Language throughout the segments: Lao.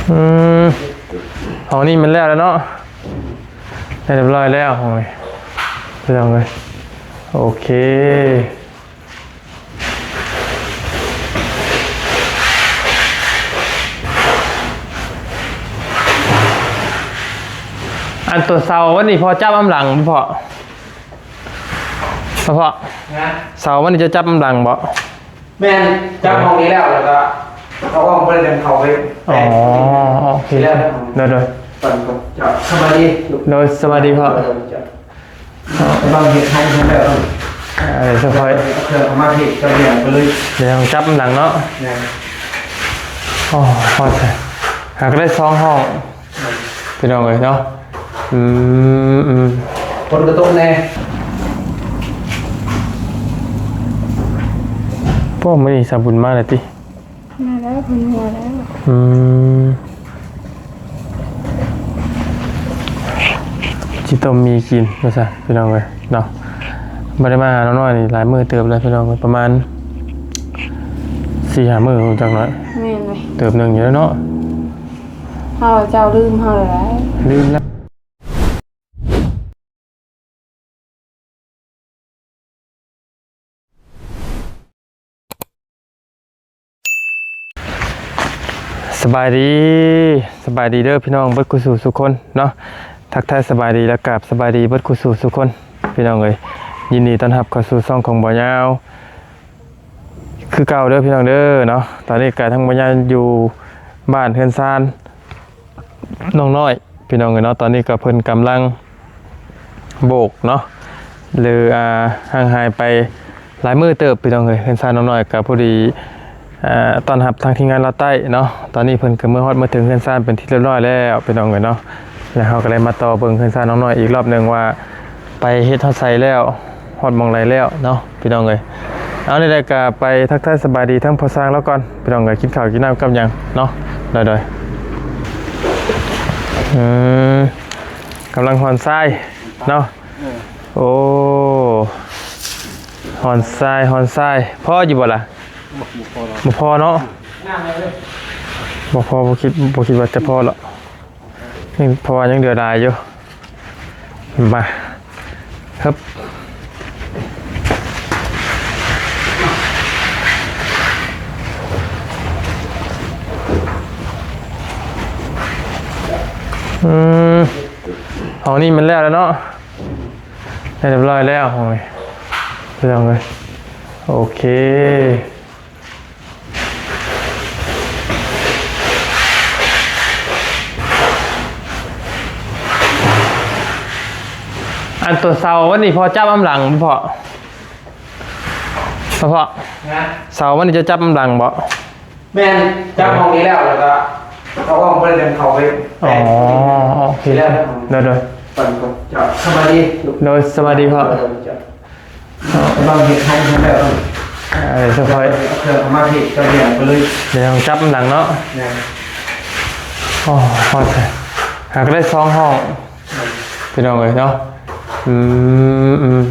ອືມ ຫ້ອງນີ້ແມ່ນແລ້ວແລ້ວເນາະ ໄດ້ຮຽບຮ້ອຍແລ້ວຫ້ອງນີ້ ພີ່ນ້ອງເອີຍ. ໂອເຄ ອັນຕົວເສົາວັນນີ້ພໍ່ຈັບອຳຫຼັງບໍ່ພໍ່? ພໍ່ ຮະ? ເສົາວັນນີ້ເຈົ້າຈັບອຳຫຼັງບໍ່? ແມ່ນ ຈັບຫ້ອງນີ້ແລ້ວ ແລ້ວກໍເອົາອອກ ບໍ່ໄດ້ນຳເຂົ້າໄປ. ອໍ ໂອເຄ ແລ້ວ ໂດຍ ໂດຍ ສະບາຍດີ ໂດຍ ສະບາຍດີພໍ່. ເອີ ເຈົ້າ ກຳລັງເຮັດຫ້ອງເພິ່ນແລ້ວ ເອີ ສະພາຍ ເຄື່ອງເອົາມາເຮັດກະລຽງໄປເລີຍ ດຽວຈັບຫຼັງເນາະ. ແມ່ນ ໂອ້ ຮອດ ຫາກະໄດ້ສອງຫ້ອງ ພີ່ນ້ອງເອີຍເນາະ. ອືມ ອືມ ຝົນກະຕົກແດ່. ໂອ້ ມື້ນີ້ສາວບຸນມາແລ້ວຕິ? ມາແລ້ວ ເພິ່ນເມືອແລ້ວ. ອືມ ຊິຕົ້ມໝີ່ກິນວ່າຊັ້ນ ພີ່ນ້ອງເອີຍເນາະ. ບໍ່ໄດ້ມາຫານ້ອງນ້ອຍນີ້ຫຼາຍມື້ເຕີບແລ້ວ ພີ່ນ້ອງເອີຍ ປະມານສີ່ຫ້າມື້ ຮູ້ຈັກໜ້ອຍ. ແມ່ນເລີຍ ເຕີບໜຶ່ງຢູ່ແລ້ວເນາະ. ເຮົາ ເຈົ້າລືມເຮົາແລ້ວ ລືມແລ້ວ. ສະບາຍດີ ສະບາຍດີເດີພີ່ນ້ອງເບິດຄູ່ສູ່ສູ່ຄົນເນາະ. ທັກທາຍສະບາຍດີ ແລະ ກາບສະບາຍດີເບິດຄູ່ສູ່ສູ່ຄົນ ພີ່ນ້ອງເອີຍ. ຍິນດີຕ້ອນຮັບເຂົ້າສູ່ຊ່ອງຂອງບ່າວຍາວ ຄືເກົ່າເດີພີ່ນ້ອງເດີເນາະ. ຕອນນີ້ກະທັງບ່າວຍາວຢູ່ບ້ານເຮືອນຊານນ້ອງນ້ອຍ ພີ່ນ້ອງເອີຍເນາະ. ຕອນນີ້ກໍເພິ່ນກຳລັງໂບກເນາະ ຫຼື ອ່າ ຫ່າງຫາຍໄປຫຼາຍມື້ເຕີບ ພີ່ນ້ອງເອີຍ. ເຮືອນຊານນ້ອງນ້ອຍກໍພໍດີ ອ່າ ຕ້ອນຮັບທາງທີມງານລາວໃຕ້ເນາະ. ຕອນນີ້ເພິ່ນກໍເມືອຮອດມາເຖິງເຮືອນຊານເປັນທີ່ຮຽບຮ້ອຍແລ້ວ ພີ່ນ້ອງເອີຍເນາະ. ແລ້ວເຮົາກໍໄດ້ມາຕໍ່ເບິ່ງເຮືອນຊານນ້ອງນ້ອຍອີກລອບໜຶ່ງວ່າ ໄປເຮັດຮອດໃສແລ້ວ ຮອດໝ່ອງໃດແລ້ວເນາະ ພີ່ນ້ອງເອີຍ. ເອົາ ແລ້ວກໍໄປທັກທາຍສະບາຍດີທັງພໍ່ຊ່າງລາວກ່ອນ ພີ່ນ້ອງເອີຍ. ກິນເຂົ້າກິນນ້ຳກັບຫຍັງເນາະ. ໂດຍໆ ອືມ ກຳລັງຮ່ອນຊາຍເນາະ. ເອີ ໂອ້ ຮ່ອນຊາຍ ຮ່ອນຊາຍ ພໍຢູ່ບໍ່ລະ? ບໍ່ພໍເນາະ ບໍ່ພໍ. ບໍ່ພໍ ບໍ່ຄິດ ບໍ່ຄິດວ່າຈະພໍລະ. ນີ້ ເພາະວ່າຍັງເຫຼືອຫຼາຍຢູ່. ມາ ຮຶບ ອືມ ຫ້ອງນີ້ແມ່ນແລ້ວແລ້ວເນາະ ໄດ້ຮຽບຮ້ອຍແລ້ວຫ້ອງນີ້ ພີ່ນ້ອງເອີຍ. ໂອເຄ ອັນຕົວເສົາວັນນີ້ພໍ່ຈັບອຳຫຼັງບໍ່ພໍ່? ພໍ່ ຮະ? ເສົາວັນນີ້ເຈົ້າຈັບອຳຫຼັງບໍ່? ແມ່ນ ຈັບຫ້ອງນີ້ແລ້ວ ແລ້ວກໍເອົາອອກ ບໍ່ໄດ້ນຳເຂົ້າໄປ. ອໍ ໂອເຄ ແລ້ວ ໂດຍໆ ເຈົ້າ ສະບາຍດີ ໂດຍ ສະບາຍດີພໍ່. ເຈົ້າ ກຳລັງເຮັດຫ້ອງເພິ່ນແລ້ວ ເອີ ສະພາຍ ເອົາເຄື່ອງເອົາມາເຮັດກະລຽງໄປເລີຍ ດຽວຈັບຫຼັງເນາະ. ແມ່ນ ໂອ້ ຮອດ ຫາກະໄດ້ສອງຫ້ອງ ພີ່ນ້ອງເອີຍເນາະ. ອືມ ອືມ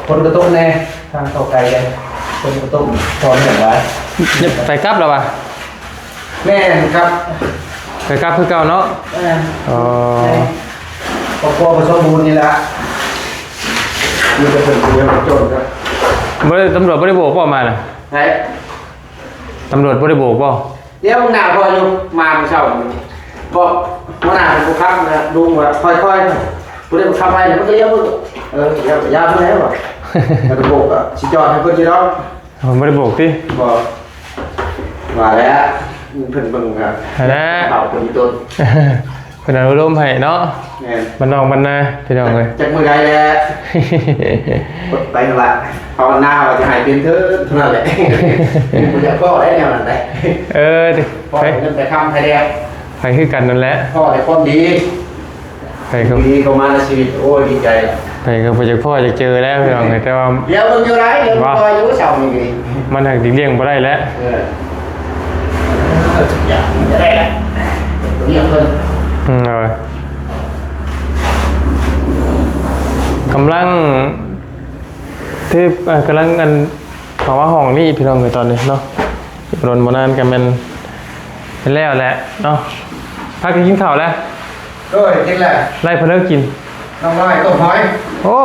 ຝົນກະຕົກແດ່ ທາງເຂົ້າໄກແດ່ ຝົນກະຕົກ ຕອນແຫ້ງຫຼາຍ. ໄປກັບແລ້ວຫວາ? ແມ່ນ ກັບ ໄປກັບຄືເກົ່າເນາະ. ແມ່ນ ອໍ ຄອບຄົວກໍສົມບູນນີ້ລະ ມີແຕ່ເພິ່ນຜູ້ດຽວຄົນຈົນ. ບໍ່ໄດ້ ຕຳຫຼວດບໍ່ໄດ້ໂບກບໍ່ມານະ? ໃຜ? ຕຳຫຼວດບໍ່ໄດ້ໂບກບໍ່? ດຽວໜ້າພໍ່ຢູ່ ມາມື້ເຊົ້າ ບອກຫົວໜ້າຜູ້ຂັບນະ ລຸງວ່າຄ່ອຍໆ ຜູ້ໃດຂັບໄວມັນກໍລ້ຽວ. ເອີ ຢ່າ ຢ່າເມື່ອຍວ່າ ແລ້ວກໍໂບກ ກໍຊິຈອດໃຫ້ເພິ່ນຢູ່ດອກ. ເພິ່ນບໍ່ໄດ້ໂບກຕິ? ບໍ່ ວ່າແລ້ວ ເພິ່ນເບິ່ງ ຫັ້ນແຫຼະ ເຂົາເປັນຕົ້ນ ເພິ່ນອະນຸໂລມໃຫ້ເນາະ. ແມ່ນ ບ້ານນອກບ້ານນາ ພີ່ນ້ອງເອີຍ. ຈັກມື້ໃດແຫຼະ ໄປລະ ພາວະນາວ່າຈະໃຫ້ເປັນເທີ້ນເທົ່ານັ້ນແຫຼະ. ບໍ່ຢາກພໍໄດ້ແນວນັ້ນໄດ໋. ເອີ ໄປ ໄປເງິນໄປຄຳໃຜແດ່ ໄປຄືກັນນັ້ນແຫຼະ ພໍແຕ່ຄວາມດີ. ໃຜກໍດີເຂົ້າມາໃນຊີວິດ ໂອ້ຍ ດີໃຈ. ໃຜກໍບໍ່ຢາກພໍຢາກເຈີແລ້ວ ພີ່ນ້ອງເອີຍ ແຕ່ວ່າ ດຽວເບິ່ງຢູ່ໄດ໋ ດຽວເບິ່ງຢູ່ເຊົ້ານີ້ ມັນຫາກຫຼີກລ່ຽງບໍ່ໄດ້ແຫຼະ. ເອີ ຢາກໄດ້ແຫຼະ ດຽວເບິ່ງ ອືມ ເອີ ກຳລັງ ທີ່ ເອີ ກຳລັງອັນ ເພາະວ່າຫ້ອງນີ້ພີ່ນ້ອງເອີຍ ຕອນນີ້ເນາະ ບໍ່ດົນບໍ່ນານກໍແມ່ນແລ້ວແຫຼະເນາະ. ພາກັນກິນເຂົ້າແລ້ວ? ໂດຍ ກິນແລ້ວ. ໄລ່ພະເລີກິນ? ນ້ອງນ້ອຍຕົ້ມຫອຍ. ໂອ້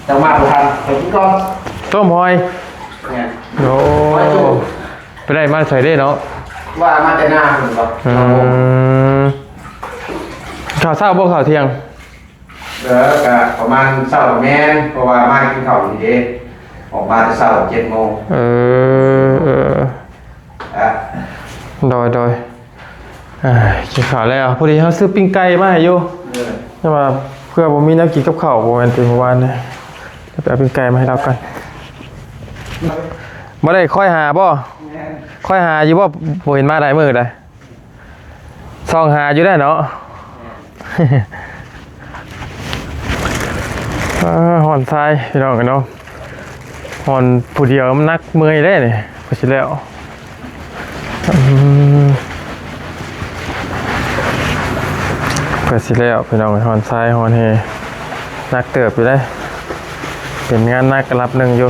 ເຈົ້າມາບໍ່ທັນ ໄປກິນກ່ອນ. ຕົ້ມຫອຍ? ແມ່ນ. ໂອ້ ຫອຍຈຸ່ມ. ໄປໄດ້ມາໃສເດ້ເນາະ? ວ່າມາແຕ່ນາພຸ້ນບໍ? ອືມ ເຂົ້າເຊົ້າບໍ່ ເຂົ້າທ່ຽງ? ເອີ ກະປະມານເຊົ້າແມ່ນ ເພາະວ່າມາກິນເຂົ້ານີ້ເດ້ ອອກມາແຕ່ເຊົ້າເຈັດໂມງ. ເອີ ເອີ ອ່ະ ໂດຍ ໂດຍ ອ່າ ກິນເຂົ້າແລ້ວ. ພໍດີເຮົາຊື້ປີ້ງໄກ່ມາໃຫ້ຢູ່ ເອີ ແຕ່ວ່າເພື່ອບໍ່ມີແນວກິນກັບເຂົ້າ ບໍ່ແມ່ນຕິ ມື້ວານນີ້ ໄປເອົາປີ້ງໄກ່ມາໃຫ້ລາວກ່ອນ. ບໍ່ໄດ້ຄອຍຫາບໍ່? ແມ່ນ. ຄອຍຫາຢູ່ບໍ່? ບໍ່ເຫັນມາຫຼາຍມື້ໃດ. ສ່ອງຫາຢູ່ໄດ໋ເນາະ. ອ່າ ຮ້ອນຊາຍພີ່ນ້ອງເອີຍເນາະ ຮ້ອນຜູ້ດຽວມັນໜັກເມື່ອຍເດ້ນີ້. ກໍຊິແລ້ວ ອືມ ກໍຊິແລ້ວພີ່ນ້ອງເອີຍ ຮ້ອນຊາຍ ຮ້ອນແຮ່ ໜັກເຕີບຢູ່ເດ້ ເປັນງານໜັກລະດັບໜຶ່ງຢູ່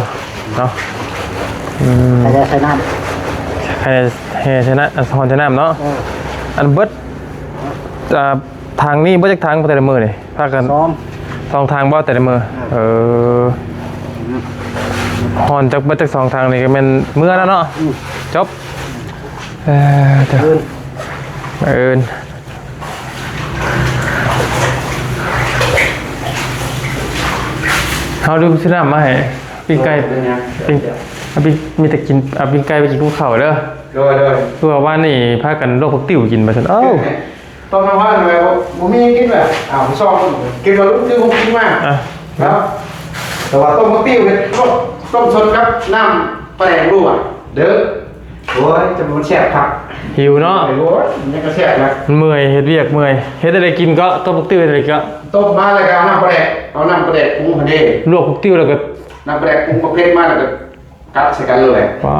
ເນາະ. ອືມ ໃສ່ແດ່ໃສ່ນ້ຳ ໃຫ້ແຫ່ໃສ່ນ້ຳ ອັນຮ້ອນໃສ່ນ້ຳເນາະ. ເອີ ອັນເບິດ ອ່າ ຖັງນີ້ເບິດຈັກຖັງແຕ່ລະມື້ນີ້? ພາກັນ ສອງ ສອງຖັງບໍ່ແຕ່ລະມື້? ເອີ ເອີ ຮ້ອນຈັກເບິດຈັກສອງຖັງນີ້ກໍແມ່ນເມືອແລ້ວເນາະ. ອືມ ຈົບ. ເອີ ເດີ ມື້ອື່ນ ມື້ອື່ນ ເຮົາລືມຊື້ນ້ຳມາໃຫ້ ປີ້ງໄກ່ ເອີ ເປັນຫຍັງ? ປີ້ງ ເອົາປີ້ງ ມີແຕ່ກິນ ເອົາປີ້ງໄກ່ໄປກິນກັບເຂົ້າເດີ. ໂດຍ ໂດຍ. ຄືວ່າວານນີ້ພາກັນລວກຜັກຕິ້ວກິນວ່າຊັ້ນ. ເອົ້າ ຕ້ອງນຳຫາແລ້ວ ບໍ່ມີກິນແລ້ວ. ອ້າວ ຊອກກິນວ່າລຸງຊື້ຂອງກິນມາ. ອ່ະ ເນາະ ແຕ່ວ່າຕົ້ມຜັກຕິ້ວເຮັດ ຕົ້ມສົດກັບນ້ຳປາແດກລົວກເດີ. ໂອ້ຍ ຈະມັນແຊບຄັກ ຫິວເນາະ. ໂອ້ຍ ມັນຍັງກະແຊບນະ ມັນເມື່ອຍ ເຮັດວຽກເມື່ອຍ. ເຮັດໄດ້ກິນກໍ ຕົ້ມຜັກຕິ້ວເຮັດໄດ້ກໍ ຕົ້ມມາແລ້ວກໍເອົານ້ຳປາແດກ ເອົານ້ຳປາແດກປຸງຫັ້ນເດ້. ລວກຜັກຕິ້ວແລ້ວກໍ ນ້ຳປາແດກປຸງບັກເຜັດມາແລ້ວກໍ ກັດໃສ່ກັນເລີຍ. ວ້າ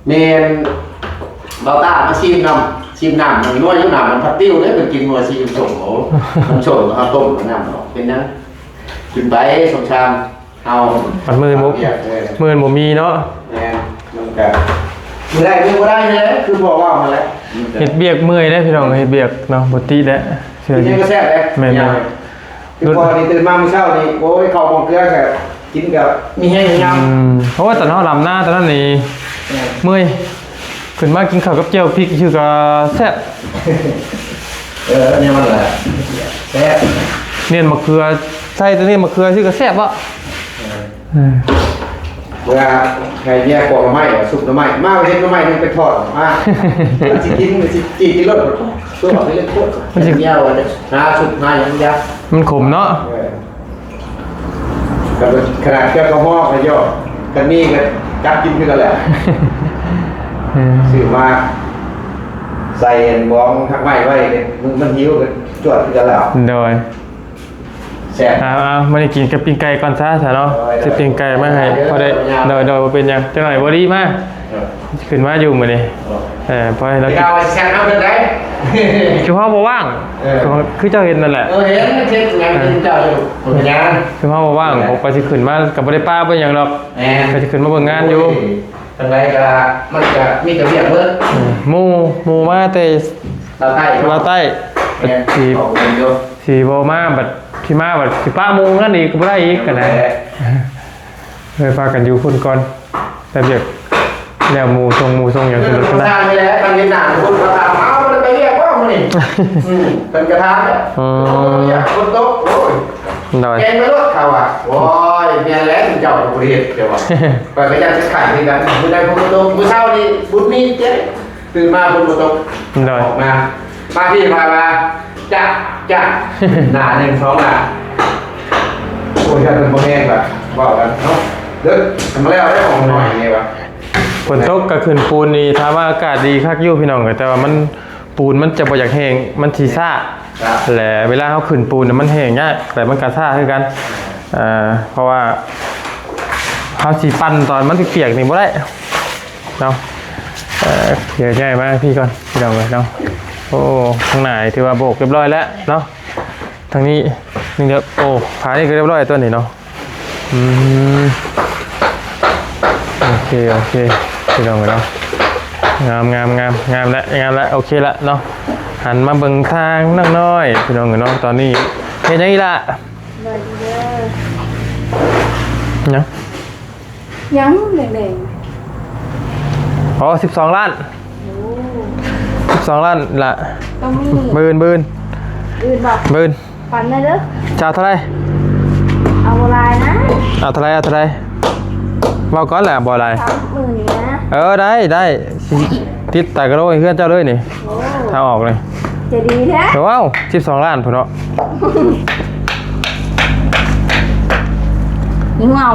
ແມ່ນ ບ່າວຕາມາຊີມນຳ ຊີມນ້ຳ ມັນນົວຢູ່ ນ້ຳມັນຜັກຕິ້ວເດ້. ເພິ່ນກິນນົວສີສົ້ມ. ໂອ້ ມັນສົ້ມ ເຮົາຕົ້ມນ້ຳອອກ ເປັນຫຍັງ? ກິນໄປສົມຊາມເຮົາ. ມັນມື້ອື່ນບໍ່ ມື້ອື່ນບໍ່ມີເນາະ. ແມ່ນ ມັນກະມື້ໃດມື້ບໍ່ໄດ້ຫັ້ນແຫຼະ ຄືພໍ່ເວົ້າຫັ້ນແຫຼະ. ເຮັດວຽກເມື່ອຍເດ້ພີ່ນ້ອງ ເຮັດວຽກເນາະ ບໍ່ຕິແຫຼະ. ກິນຫຍັງກໍແຊບເດ້. ແມ່ນ ຄືພໍ່ນີ້ຕື່ນມາມື້ເຊົ້ານີ້ ໂອ້ຍ ເຂົ້າໝໍ້ເກືອກະກິນກະມີແຮງຍາມ. ອືມ ໂອ້ຍ ຕອນເຮົາດຳນາຕອນນັ້ນນີ້ ແມ່ນ ເມື່ອຍ ຂຶ້ນມາກິນເຂົ້າກັບແຈ່ວພິກຊື່ກະແຊບ. ເອີ ແນວນັ້ນແຫຼະ ແຊບ. ໜຽນມະເຂືອ ໃສ່ແຕ່ໜຽນມະເຂືອຊື່ກະແຊບເນາະ. ເອີ ເອີ ເວລາໃຫ້ເມຍປອກໜໍ່ໄມ້ ສຸບໜໍ່ໄມ້ ມາເຫັນໜໍ່ໄມ້ມັນໄປທອດມາ ຊິກິນ ຊິຈີ່ກິນໂລດ ຕົວເປັນເລື່ອງໂຄດ ມັນຊິ ເມຍວ່າຫາສຸບຫາຫຍັງຢາ ມັນຂົມເນາະ. ເອີ ຂະໜາດເຄື່ອງເຂົ້າຫອມກໍຢອກ ຄັນມີກໍຈັບກິນຄືກັນແຫຼະ. ເອີ ຊື້ມາໃສ່ອັນບອງຮັກໄມ້ໄວ້ ມັນ ມັນຫິວກໍຈວດຄືກັນແລ້ວ. ໂດຍ ແຊບ. ເອົາໆ ມື້ນີ້ກິນກັບປີ້ງໄກ່ກ່ອນຊະ ຊະເນາະ. ໂດຍ ຊື້ປີ້ງໄກ່ມາໃຫ້ ໂດຍ ພໍໄດ້ ໂດຍ ໂດຍ ບໍ່ເປັນຫຍັງ ຈັກໜ້ອຍບໍ່ດີມາ. ເອີ ຂຶ້ນມາຢູ່ມື້ນີ້. ເອີ ພໍໃຫ້ລາວກິນ ເອົາແຊບນຳເພິ່ນໄດ໋ ຊຸມເຮົາບໍ່ວ່າງ. ເອີ ຄືເຈົ້າເຫັນນັ້ນແຫຼະ. ເອີ ເຫັນ ເຫັນຫຍັງ ເຫັນເຈົ້າຢູ່ ບໍ່ເປັນຫຍັງ. ຊຸມເຮົາບໍ່ວ່າງ ເອີ ຂ້ອຍຊິຂຶ້ນມາກໍບໍ່ໄດ້ປະບໍ່ຫຍັງດອກ. ແມ່ນ ກໍຊິຂຶ້ນມາເບິ່ງງານຢູ່. ໂອ້ຍ ຈັ່ງໃດກໍມັນກໍມີແຕ່ວຽກເບິດ. ເອີ ໝູ່ ໝູ່ມາແຕ່ລາວໃຕ້ ລາວໃຕ້. ແມ່ນ ຊິ ຊິບໍ່ມາ ບັດຊິມາ ບັດຊິປະໝູ່ນັ້ນອີກກໍບໍ່ໄດ້ອີກຫັ້ນນະ. ເອີ ພາກັນຢູ່ພຸ້ນກ່ອນ ແຕ່ວຽກແລ້ວ ໝູ່ສົ່ງ ໝູ່ສົ່ງຫຍັງຂຶ້ນລົດ ເອີ ນະ. ທາງນີ້ແຫຼະ ທາງນີ້ໜ້າພຸ້ນ ເຂົາຖາມ ເອົາ ບໍ່ໄດ້ໄປວຽກບໍ່ມື້ນີ້? ອືມ ເພິ່ນກໍຖາມແຫຼະ. ອືມ ຝົນຕົກ ໂອ້ຍ ໂດຍ ແກງໄປໂລດ ເຂົາວ່າ. ໂອ້ຍ ແມ່ນແຫຼະ ເຈົ້າກໍບໍ່ໄດ້ເຮັດ ເຈົ້າວ່າ. ຂ້ອຍກໍຢ້ານຈະໄຂ້ຄືກັນ ມື້ໃດຝົນຕົກ. ມື້ເຊົ້ານີ້ບຸນມີເດ້ ຕື່ນມາຝົນບໍ່ຕົກ. ໂດຍ ອອກມາ ມາທີ່ພາລາ ຈະ ຈະ ໜ້າໜຶ່ງ ສອງ ໜ້າ. ໂອ້ຍ ຢ້ານເພິ່ນບໍ່ແຮງລະ ເວົ້າກັນເນາະ. ເດີ ມາແລ້ວເດ້ ຂອງໜ້ອຍນີ້ວ່າ ຝົນຕົກກໍຂຶ້ນປູນນີ້ ຖາມວ່າອາກາດດີຄັກຢູ່ພີ່ນ້ອງ ແຕ່ວ່າມັນ ປູນມັນຈະບໍ່ຢາກແຫ້ງ ມັນຊິຊ້າ. ແລະເວລາເຮົາຂຶ້ນປູນມັນແຫ້ງຍາກ ແລະມັນກໍຊ້າຄືກັນ. ເອີ ເພາະວ່າເຮົາຊິປັ່ນຕອນມັນປຽກໆນີ້ບໍ່ໄດ້ເນາະ. ເອີ ດຽວຍ້າຍມາພີ້ກ່ອນພີ່ນ້ອງເອີຍເນາະ. ໂອ້ ທາງໜ້າຖືວ່າໂບກຮຽບຮ້ອຍແລ້ວເນາະ. ທາງນີ້ນີ້ເດີ. ໂອ້ ຝານີ້ກໍຮຽບຮ້ອຍຕົວນີ້ເນາະ. ອືມ ໂອເຄ ໂອເຄ ພີ່ນ້ອງເອີຍເນາະ. ງາມ ງາມ ງາມ ງາມແລ້ວ ງາມແລ້ວ ໂອເຄລະເນາະ. ຫັນມາເບິ່ງທາງນ້ອງນ້ອຍ ພີ່ນ້ອງເອີຍເນາະ. ຕອນນີ້ເຮັດຫຍັງອີກລະ? ຫຍັງ? ຫຍັງແດງໆ? ອໍ ສິບສອງລ້ານ. ໂອ້ ສິບສອງລ້ານລະ. ຕ້ອງມີ ບືນ ບືນ ບືນບໍ່? ບືນ. ປັນແດ່ເດີ. ຈະເອົາເທົ່າໃດ? ເອົາບໍ່ຫຼາຍນະ. ເອົາເທົ່າໃດ? ເອົາເທົ່າໃດ? ເວົ້າກ່ອນແຫຼະ ບໍ່ຫຼາຍ. ສາມໝື່ນນີ້ນະ. ເອີ ໄດ້ ໄດ້ ຊິຕິດຕາກະໂລໃຫ້ເຮືອນເຈົ້າເລີຍນີ້. ໂອ້ ທາງອອກນີ້ ໃຈດີແທ້. ເອີ ວ້າວ ສິບສອງລ້ານພຸ້ນເນາະ. ຫິວເຂົ້າ.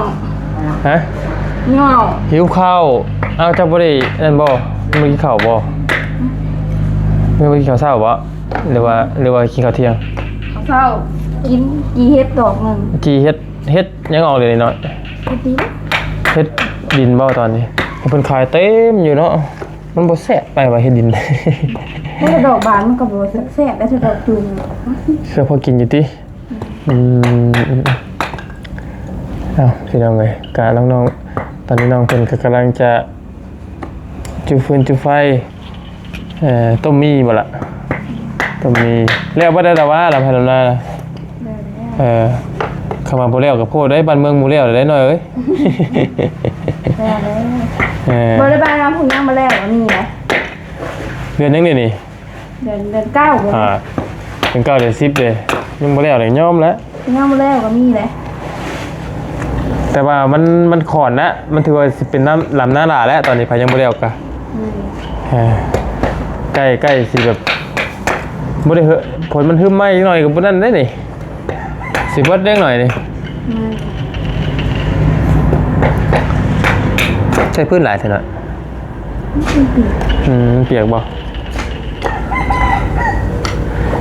ຮະ? ຫິວເຂົ້າ. ຫິວເຂົ້າ. ເອົາ ເຈົ້າບໍ່ໄດ້ນັ້ນບໍ່? ບໍ່ໄດ້ກິນເຂົ້າບໍ່? ບໍ່ໄດ້ກິນເຂົ້າເຊົ້າບໍ່? ຫຼືວ່າ ຫຼືວ່າກິນເຂົ້າທ່ຽງ? ເຂົ້າເຊົ້າ ກິນ ຈີ່ເຫັດດອກໜຶ່ງ. ຈີ່ເຫັດ ເຫັດຫຍັງອອກເດນີ້ເນາະ? ເຫັດດິນ. ເຫັດດິນບໍ່ຕອນນີ້? ເພິ່ນຂາຍເຕັມຢູ່ເນາະ. ມັນບໍ່ແຊບປານວ່າເຫັດດິນ. ໂອ້ ດອກບານມັນກໍບໍ່ແຊບ ແຕ່ດອກຈູມ ຄືພໍກິນຢູ່ຕິ. ອືມ ເອົ້າ ພີ່ນ້ອງເອີຍ ກະນ້ອງໆ ຕອນນີ້ນ້ອງເພິ່ນກໍກຳລັງຈະ ຈູ່ຟືນຈູ່ໄຟ ເອີ ຕົ້ມໝີ່ບໍ່ລະ? ຕົ້ມໝີ່ ແລ້ວບໍ່ໄດ້ລະວ່າ ລຳໄຮ່ລຳນານະ? ແລ້ວແລ້ວ. ເອີ ຄຳວ່າບໍ່ແລ້ວກໍໂພດເດ້ ບ້ານເມືອງໝູ່ແລ້ວເດ້ນ້ອຍເອີຍ. ແລ້ວແລ້ວ. ເອີ ບໍ່ໄດ້ ບ້ານເຮົາຜູ້ຍັງບໍ່ແລ້ວກໍມີນະ. ເດືອນຫຍັງນີ້ນີ້? ເດືອນ ເດືອນເກົ້າບໍ່? ອ່າ ເດືອນເກົ້າ ເດືອນສິບເດ້ ຍັງບໍ່ແລ້ວເດ້ ຍອມແຫຼະ. ຍັງບໍ່ແລ້ວກໍມີແຫຼະ ແຕ່ວ່າມັນ ມັນຂອນນະ ມັນຖືວ່າຊິເປັນນຳ ລຳນາຫຼ້າແລ້ວ ຕອນນີ້ ໃຜຍັງບໍ່ແລ້ວກະ ອືມ ເອີ ໃກ້ ໃກ້ຊິແບບ ບໍ່ໄດ້ເຮີ້ ຝົນມັນຮຶມມາອີກໜ້ອຍກໍບໍ່ນັ້ນເດ້ນີ້ ຊິເບິດເດ້ໜ້ອຍນີ້. ອືມ ໃຊ້ພື້ນຫຼາຍແທ້ເນາະ. ອືມ ປຽກບໍ່?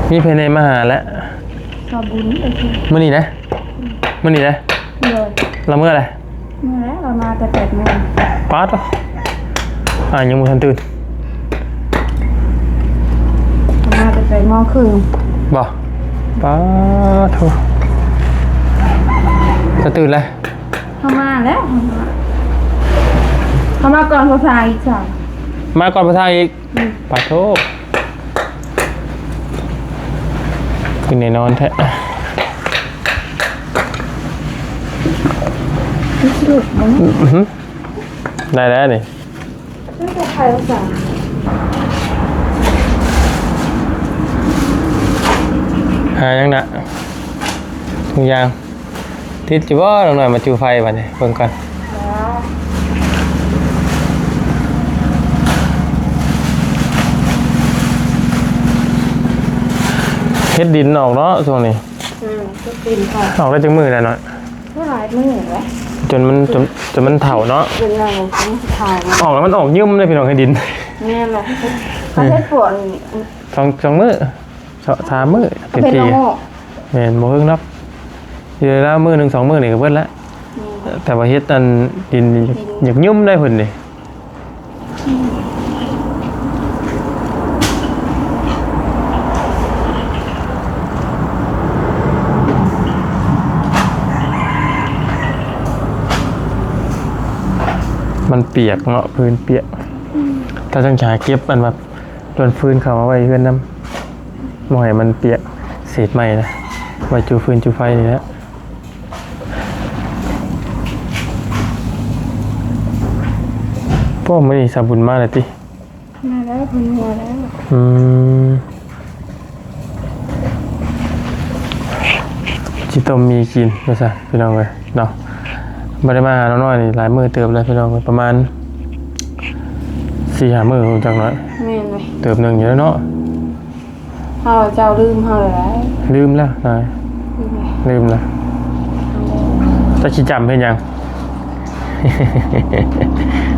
ມີໃຜແດ່ມາຫາແລ້ວ? ສາວບຸນ ມື້ນີ້ນະ? ອືມ ມື້ນີ້ນະ? ໂດຍ. ລາວເມືອແລ້ວ? ເມືອແລ້ວ ລາວມາແຕ່ແປດໂມງ. ປາດ ອ້າຍຍັງບໍ່ທັນຕື່ນ. ລາວມາແຕ່ແປດໂມງເຄິ່ງ. ບໍ່? ປາດໂທ້ ຈະຕື່ນແລ້ວ. ເຮົາມາແລ້ວ ເຮົາມາ ເຮົາມາກ່ອນພາສາອີກຊ້ຳ. ມາກ່ອນພາສາອີກ? ອືມ. ປາດໂທ້ ຄືແນ່ນອນແທ້. ອືຫື ໄດ້ແລ້ວນີ້. ຫາຫຍັງນະ? ທຸງຢາງ. ຕິດຢູ່ບໍ່? ນ້ອງນ້ອຍມາຈູ່ໄຟບາດນີ້ ເບິ່ງກ່ອນ. ເຫັດດິນອອກເນາະຊ່ວງນີ້. ອືມ ເຫັດດິນອອກ. ອອກໄດ້ຈັກມື້ແລ້ວນ້ອຍ? ກໍຫຼາຍມື້ແລ້ວ ຈົນມັນ ຈົນ ຈົນມັນເຖົ້າເນາະ. ຈົນມັນເຖົ້າ. ອອກແລ້ວມັນອອກຍຶມເດ້ພີ່ນ້ອງ ເຫັດດິນ. ແມ່ນແຫຼະ. ເອີ ເຮັດປວກນີ້ ສອງ ສອງມື້ ສາມມື້ ເຕັມທີ່. ແມ່ນ ບໍ່ເຮິງດອກ ຢູ່ລາວມື້ໜຶ່ງສອງມື້ນີ້ກໍເບິດລະ. ແມ່ນ. ແຕ່ວ່າເຮັດອັນດິນນີ້ ດິນ ຢາກຍຶມໄດ໋ເພິ່ນນີ້. ມັນປຽກເນາະ ພື້ນປຽກ. ອືມ ຖ້າຈັ່ງຈະຫາເກັບອັນວ່າ ດວນຟືນເຂົ້າມາໄວ້ເຮືອນນຳ ບໍ່ໃຫ້ມັນປຽກ. ເສດໄມ້ນະ ໄວ້ຈູ່ຟືນຈູ່ໄຟນີ້ແຫຼະ. ໂອ້ ມື້ນີ້ສາວບຸນມາແລ້ວຕິ? ມາແລ້ວ ເພິ່ນມາແລ້ວ. ອືມ. ຊິຕົ້ມໝີ່ກິນວ່າຊັ້ນ ພີ່ນ້ອງເອີຍເນາະ. ບໍ່ໄດ້ມາຫານ້ອງນ້ອຍນີ້ຫຼາຍມື້ເຕີບແລ້ວ ພີ່ນ້ອງເອີຍ ປະມານສີ່ຫ້າມື້ ຮູ້ຈັກໜ້ອຍ. ແມ່ນເວີຍ ເຕີບໜຶ່ງຢູ່ແລ້ວເນາະ. ເຮົາ ເຈົ້າລືມເຮົາແລ້ວ. ລືມແລ້ວນາຍ ລືມແລ້ວ ລືມແລ້ວ. ເຈົ້າຊິຈຳເຮັດຫຍັງ?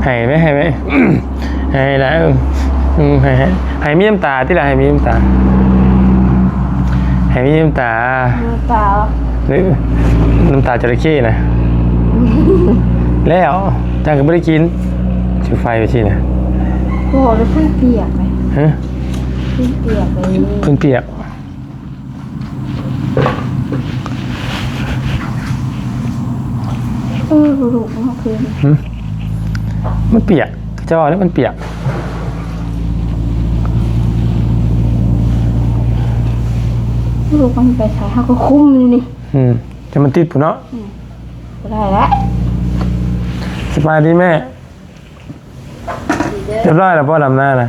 ໃຫ້ໄວ້ ໃຫ້ໄວ້ ໃຫ້ລະ ອືມ ໃຫ້ ໃຫ້ ໃຫ້ມີນ້ຳຕາຕິລະ ໃຫ້ມີນ້ຳຕາ ໃຫ້ມີນ້ຳຕາ. ນ້ຳຕາ ຫຼື ນ້ຳຕາຈະລະເຂົ້ນະ. ແລ້ວຈັງກໍບໍ່ໄດ້ກິນ ຈຸດໄຟໄປຊີ້ນະ. ບໍ່ ແລ້ວພື້ນປຽກເລີຍ. ຮະ? ພື້ນປຽກເລີຍ ພື້ນປຽກ. ເອີ ບໍ່ຮູ້ເນາະ ຄື ຫຶ? ມັນປຽກ ເຈົ້າວ່າແລ້ວມັນປຽກ. ລູກມັນໄປໃສ ເຮົາກໍຄຸມຢູ່ນີ້. ອືມ ແຕ່ມັນຕິດພຸ້ນເນາະ. ອືມ ບໍ່ໄດ້ແລ້ວ. ສະບາຍດີແມ່. ຮຽບຮ້ອຍແລ້ວບໍ່ ດຳນານະ?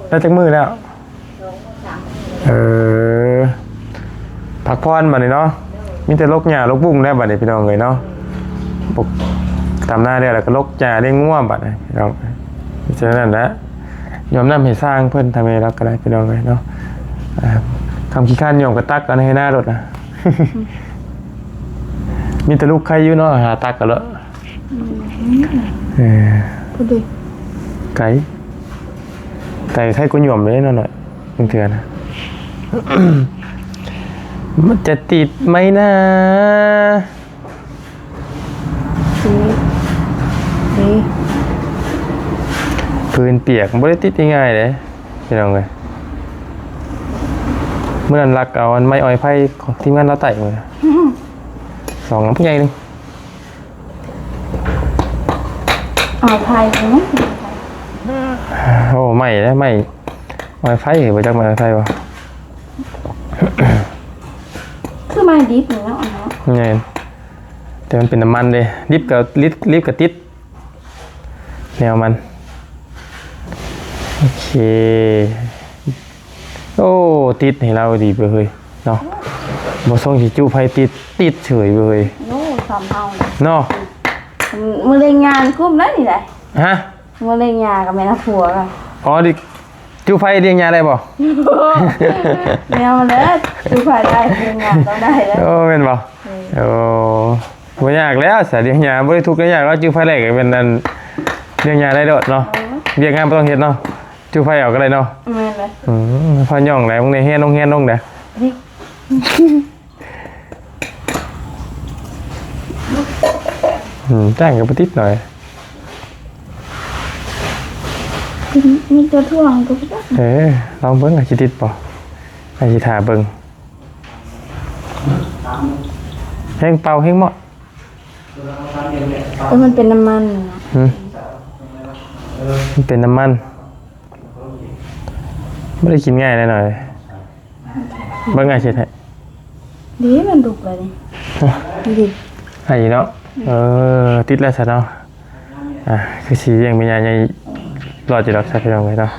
ໄດ້ຈັກມື້ແລ້ວ? ເອີ ພັກຜ່ອນບັດນີ້ເນາະ. ມີແຕ່ລົກຫຍ້າລົກບຸ້ງແລ້ວບັດນີ້ ພີ່ນ້ອງເອີຍເນາະ. ດຳນາແລ້ວ ແລ້ວກໍລົກຫຍ້າລ້ຽງງົວບັດນີ້ ພີ່ນ້ອງ. ມີແຕ່ນັ້ນແຫຼະ ຍອມນ້ຳໃຫ້ຊ່າງເພິ່ນ ຖ້າແມ່ນລາວກໍໄດ້ ພີ່ນ້ອງເອີຍເນາະ. ອ່າ ຄຳຂີ້ຄ້ານຍອມກໍຕັກເອົາໃນໄຮ່ນາໂລດນະ. ມີແຕ່ລູກໄຄຢູ່ເນາະ ຫາຕັກເອົາໂລດ. ອືມ ເອີ ພໍດີ ໄກ ໄກໄຄກວ່າຍອມເດ້ນ້ອຍໆ ບາງເທື່ອນະ. ມັນຈະຕິດໄໝນາ? ນີ້ ນີ້ ພື້ນປຽກບໍ່ໄດ້ຕິດງ່າຍໆເດ້ ພີ່ນ້ອງເອີຍ. ມື້ນັ້ນລັກເອົາອັນໄມ້ອອຍໄຟຂອງທີມງານລາວໃຕ້ມາ ສອງລຳໃຫຍ່ໜຶ່ງ. ເອົາໄຟ ໂອ້ ໄມ້ເດ້ ໄມ້ອອຍໄຟ. ບໍ່ຈັກໄມ້ອອຍໄຟບໍ່? ຄືໄມ້ດິບນີ້ເນາະ ອັນເນາະ. ແມ່ນ ແຕ່ມັນເປັນນ້ຳມັນເດ້. ດິບກໍ ລິບ ລິບກໍຕິດແນວມັນ. ໂອເຄ. ໂອ້ ຕິດໃຫ້ລາວດີເວີຍເຮີ້ຍເນາະ. ບໍ່ສົ່ງຊິຈຸໄຟຕິດ ຕິດເສີຍເວີຍ. ໂອ້ ສ່ຳເຮົາເນາະ. ອືມ ມື້ເລັງຍານີ້ກຸ້ມໄດ໋ນີ້ໄດ໋. ຮະ? ມື້ເລັງຍາກໍແມ່ນເອົາຜົວ. ອໍ ດິ ຈຸໄຟລ້ຽງຍາໄດ້ບໍ່? ແນວນັ້ນແຫຼະ ຈຸໄຟໄດ້ ເລັງຍາຕ້ອງໄດ້ແລ້ວ. ໂອ້ ແມ່ນບໍ່? ເອີ ໂອ້ ບໍ່ຍາກແລ້ວ ສາລ້ຽງຍາບໍ່ໄດ້ທຸກໄດ້ຍາກແລ້ວ. ຈຸໄຟໄດ້ກໍເປັນອັນລ້ຽງຍາໄດ້ໂລດເນາະ. ເອີ ວຽກງານບໍ່ຕ້ອງເຮັດເນາະ. ຈູໄຟເອົາກໍໄດ້ເນາະ. ແມ່ນເລີຍ. ອືມ ພາຍ່ອງແຫຼະ ມຶງໄດ້ແຮງລົງແຮງລົງເດ້. ອືມ ຈ້างກໍບໍ່ຕິດໜ້ອຍ. ມີແຕ່ຖ້ວງກໍບໍ່ຕິດ. ເອີ ລອງເບິ່ງວ່າຊິຕິດບໍ່. ໃຫ້ຊິຖ້າເບິ່ງ. ແຮງເປົ່າແຮງເໝາະ. ເອີ ມັນເປັນນ້ຳມັນ. ຫືມ? ມັນເປັນນ້ຳມັນ. ບໍ່ໄດ້ກິນງ່າຍແນ່ນອນ. ເບິ່ງອ້າຍເຮັດໃຫ້. ນີ້ມັນດຸກແລ້ວນີ້. ນີ້ດິ. ໄອ້ເນາະ. ເອີ ຕິດແລ້ວຊະເນາະ. ອ່າ ຄືຊິລ້ຽງແມ່ຍ່າໃຫຍ່ລອດຢູ່ດອກຊະ ພີ່ນ້ອງເອີຍເນາະ.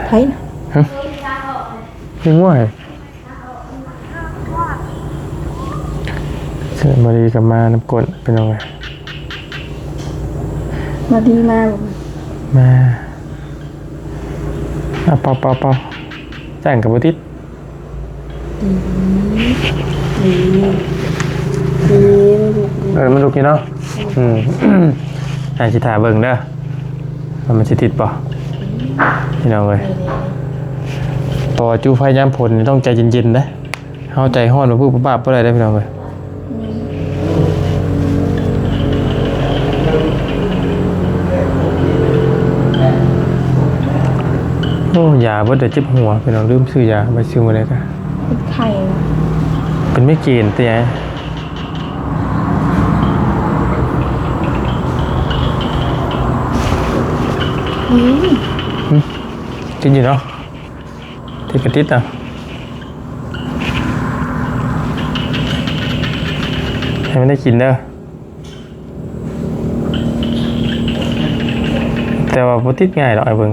ໃຜນະ? ຫຶ? ຍິງງວ. ເຊີນມາລີກໍມານຳກົ້ນ ພີ່ນ້ອງເອີຍ. ມາລີມາບໍ່? ມາ. ເອົາ ເປົ່າ ເປົ່າ ເປົ່າ. ຈ້າງກໍບໍ່ຕິດ. ອືມ ນີ້ ນີ້ມັນລຸກຢູ່. ເອີ ມັນລຸກຢູ່ເນາະ. ອືມ ໃຫ້ຊິຖ້າເບິ່ງເດີ ວ່າມັນຊິຕິດບໍ່ ພີ່ນ້ອງເອີຍ. ເອີ ເພາະວ່າຈູໄຟຍາມຝົນນີ້ຕ້ອງໃຈເຢັນໆເດ້. ເຮົາໃຈຮ້ອນມາປຶບປະບາບບໍ່ໄດ້ເດ້ ພີ່ນ້ອງເອີຍ. ໂອ້ ຢາເບິດແລ້ວ ເຈັບຫົວ ພີ່ນ້ອງ. ລືມຊື້ຢາໄປຊື້ມື້ໃດກະ. ເປັນໄຂ້ ເປັນໄມເກຣນຕິ. ອືມ ຫຶ ກິນຢູ່ເນາະ. ຕິດກໍຕິດເອົາ ໃຫ້ມັນໄດ້ກິນເດີ. ແຕ່ວ່າບໍ່ຕິດງ່າຍດອກ ອ້າຍເບິ່ງ.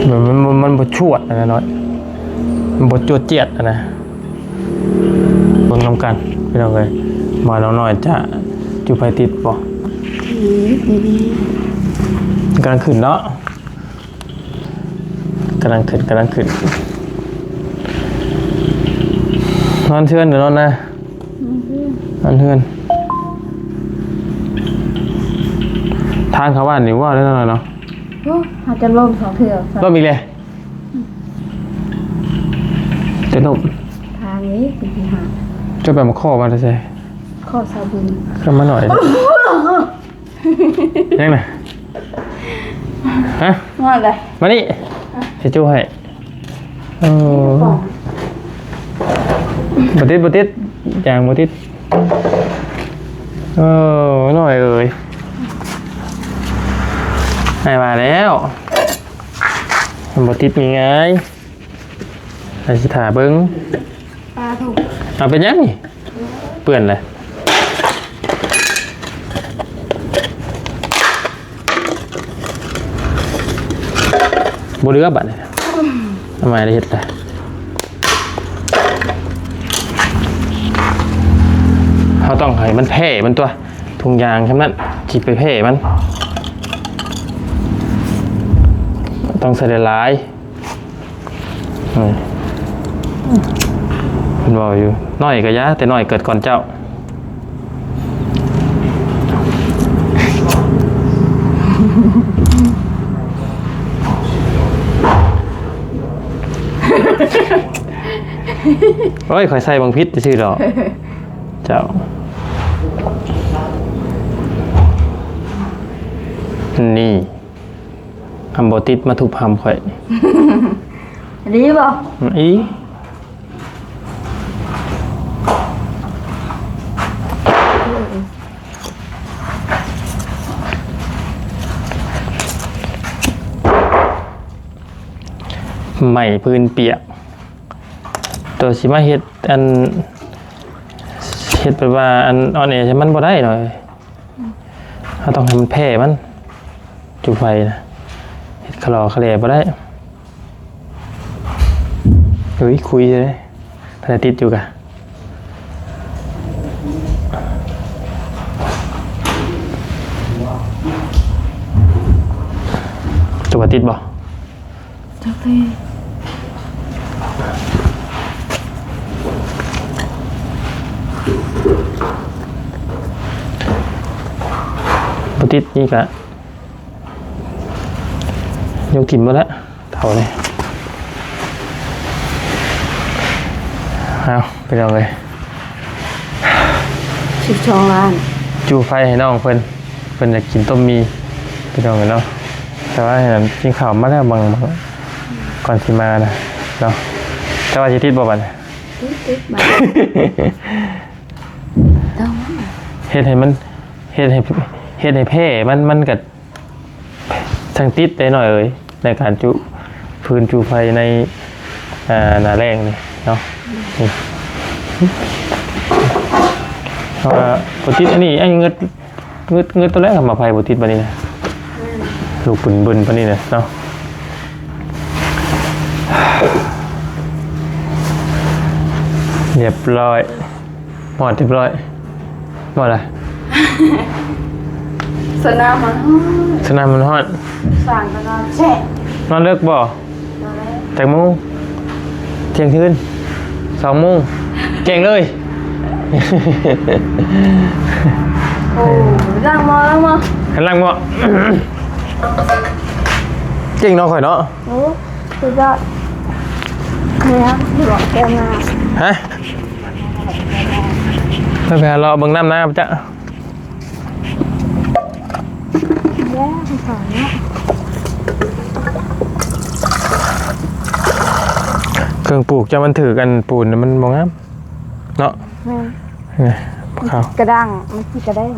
ມັນ ມັນ ມັນ ມັນບໍ່ຊວດຫັ້ນນະນ້ອຍ ມັນບໍ່ຈວດຈຽດຫັ້ນນະ. ເບິ່ງນຳກັນ ພີ່ນ້ອງເອີຍ ວ່ານ້ອງນ້ອຍຈະຈູໄຟຕິດບໍ່. ອືມ ດີໆ ກຳລັງຂຶ້ນເນາະ. ກຳລັງຂຶ້ນ ກຳລັງຂຶ້ນ. ນອນເຮືອນຫຼືນອນນາ? ນອນເຮືອນ ນອນເຮືອນ. ທາງເຂົ້າບ້ານນີ້ເວົ້າໄດ້ໜ້ອຍເນາະ. ໂອ້ ຫາຈະລົ້ມສອງເທື່ອ. ລົ້ມອີກແລ້ວ. ຈະລົ້ມ. ທາງນີ້ ເຈົ້າໄປເອົາໝາກຂໍ້ມາແຕ່ໃສ? ຂໍ້ສາວບຸນ. ຂຶ້ນມາໜ້ອຍ. ຍັງນະ? ຮະ? ຮອດແລ້ວ. ມານີ້. ຊິຈູໃຫ້. ໂອ້ ບໍ່ຕິດ ບໍ່ຕິດ ຢາງບໍ່ຕິດ. ເອີ ນ້ອຍເອີຍ ອ້າຍວ່າແລ້ວ ມັນບໍ່ຕິດງ່າຍໆ ອ້າຍຊິຖ້າເບິ່ງ. ປາທຸກ ເອົາ ເປັນຫຍັງນີ້? ເປື້ອນແຫຼະ ບໍ່ເຫຼືອບາດນີ້. ອືມ ທຳໄມໄດ້ເຮັດໄດ້? ເຮົາຕ້ອງໃຫ້ມັນແຜ່ມັນຕົວະ ທຸງຢາງສ່ຳນັ້ນ ຊິໄປແຜ່ມັນ ຕ້ອງໃສ່ຫຼາຍໆ. ອືມ ເພິ່ນເວົ້າຢູ່ ນ້ອຍກໍຢ່າ ແຕ່ນ້ອຍເກີດກ່ອນເຈົ້າ. ໂອ້ຍ ຂ້ອຍໃສ່ບັງຜິດຊື່ດອກ ເຈົ້າ ນີ້ ອຳບໍ່ຕິດມາທຸບຫຳຂ້ອຍ ດີບໍ່? ອີ ໄໝ້ພື້ນປຽກ ໂຕຊິມາເຮັດອັນ ເຮັດແບບວ່າອັນອ່ອນແອໃສ່ມັນບໍ່ໄດ້ເນາະ. ເຮົາຕ້ອງໃຫ້ມັນແຜ່ມັນ ຈູ່ໄຟນະ ເຮັດຄະຫຼໍຄະແຫຼບໍ່ໄດ້. ເອີຍ ຄຸຍເດ້ ຖ້າໄດ້ຕິດຢູ່ກະ ຈະວ່າຕິດບໍ່? ຈັກເລີຍ ບໍ່ຕິດນີ້ກະ ຍົກຖິ້ມໝົດລະ ເຖົ້ານີ້. ເອົາ ພີ່ນ້ອງເອີຍ ສິບສອງລ້ານ ຈູ່ໄຟໃຫ້ນ້ອງເພິ່ນ ເພິ່ນຢາກກິນຕົ້ມໝີ່ ພີ່ນ້ອງເອີຍເນາະ. ແຕ່ວ່າໃຫ້ນັ້ນກິນເຂົ້າມາແລ້ວບາງ ບາງ ກ່ອນຊິມານະເນາະ. ແຕ່ວ່າຊິຕິດບໍ່ບາດນີ້? ຕິດ ຕິດບາດ ຕ້ອງ ເຮັດໃຫ້ມັນ ເຮັດໃຫ້ ເຮັດໃຫ້ແພ້ມັນ ມັນກະ ທັງຕິດໄດ້ນ້ອຍເອີຍ ໃນການຈຸຟືນຈຸໄຟໃນ ອ່າ ໜ້າແລ້ງນີ້ເນາະ. ນີ້ ເພາະວ່າບໍ່ຕິດອັນນີ້ ໄອ້ເງິດ ເງິດ ເງິດໂຕແລກເອົາມາໄຟບໍ່ຕິດບາດນີ້ນະ ແມ່ນ ລູກບຶນໆ ປານນີ້ນະເນາະ. ຮຽບຮ້ອຍ ຮອດຮຽບຮ້ອຍ ບໍ່ລະ ສະໜາມມັນຮ້ອນ ສະໜາມມັນຮ້ອນ ສ້າງກໍນອນແຊະ ນອນເລິກບໍ່? ນອນເລິກ ຈັກໂມງ? ທ່ຽງຄືນ ສອງໂມງ ແຈ້ງເລີຍ. ໂອ້ ລ້າງໝໍ້ ລ້າງໝໍ້ ລ້າງໝໍ້ ເກັ່ງເນາະຂ້ອຍເນາະ. ໂອ້ ສຸດຍອດ ແມ່ນ ບອກແກ້ວນາ ຮະ? ໄປ ໄປຫາເລາະເບິ່ງນ້ຳນາປະຈະ ແລ້ວເຂົາເນາະ ເຄື່ອງປູກເຈົ້າມັນຖືກອັນປູນ ມັນບໍ່ງາມເນາະ. ແມ່ນ ນີ້ ຂາວ ກະດ້າງ ມັນຊິກະດ້າງ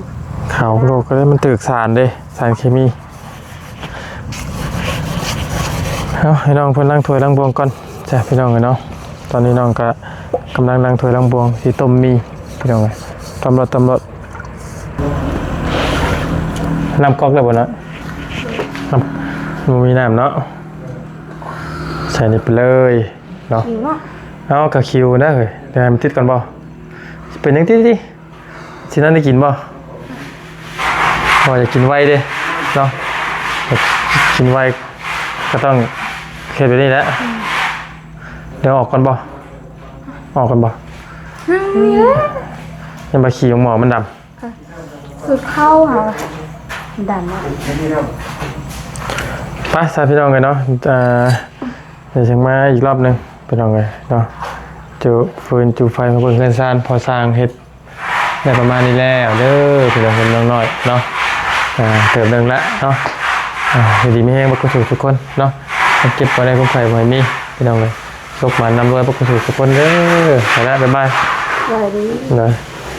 ຂາວໂລກກະໄດ້ ມັນຖືກສານເດ້ ສານເຄມີ. ເອົາ ໃຫ້ນ້ອງເພິ່ນລ້າງຖ້ວຍລ້າງບ່ວງກ່ອນຈ້າ ພີ່ນ້ອງເອີຍເນາະ. ຕອນນີ້ນ້ອງກະກຳລັງລ້າງຖ້ວຍລ້າງບ່ວງ ຊິຕົ້ມໝີ່ ພີ່ນ້ອງເອີຍ. ຕຳຫຼວດ ຕຳຫຼວດ ນ້ຳກອກແລ້ວບໍ່ນະ? ນ້ຳ ບໍ່ມີນ້ຳເນາະ ໃສ່ນີ້ໄປເລີຍເນາະ. ຫິວເນາະ ເອົາ ກະຫິວນະເຮີ້ຍ ດຽວໃຫ້ມັນຕິດກ່ອນບໍ່? ຊິເປັນຫຍັງຕິດຕິ? ຊິນັ້ນໄດ້ກິນບໍ່? ເພາະວ່າຢາກກິນໄວເດ້ເນາະ ຢາກກິນໄວກໍຕ້ອງເຮັດແບບນີ້ແຫຼະ. ອືມ ດຽວອອກກ່ອນບໍ່? ອອກກ່ອນບໍ່? ຍັງບໍ່ຂີ້ ໝໍ້ມັນດຳ ສຸດເຂົ້າຫາ ດຳ ໄປຊະ ພີ່ນ້ອງເອີຍເນາະ. ເອີ ດຽວຈັ່ງມາອີກລອບໜຶ່ງ ພີ່ນ້ອງເອີຍເນາະ. ຈຸຟືນຈຸໄຟມາເບິ່ງເຮືອນຊານ ພໍສ້າງເຮັດ ໄດ້ປະມານນີ້ແລ້ວເດີ ພີ່ນ້ອງເອີຍ ນ້ອງນ້ອຍເນາະ. ອ່າ ເຕີບໜຶ່ງລະເນາະ. ອ່າ ຢູ່ດີມີແຮງເບິດທຸກຄົນເນາະ ຄວາມເຈັບບໍ່ໄດ້ ຄວາມໄຂ້ບໍ່ໃຫ້ມີ ພີ່ນ້ອງເອີຍ. ໂຊກໝານລ່ຳລວຍເບິດທຸກຄົນເດີ. ໄປລະ ບາຍບາຍ ສະບາຍດີ ໂດຍ.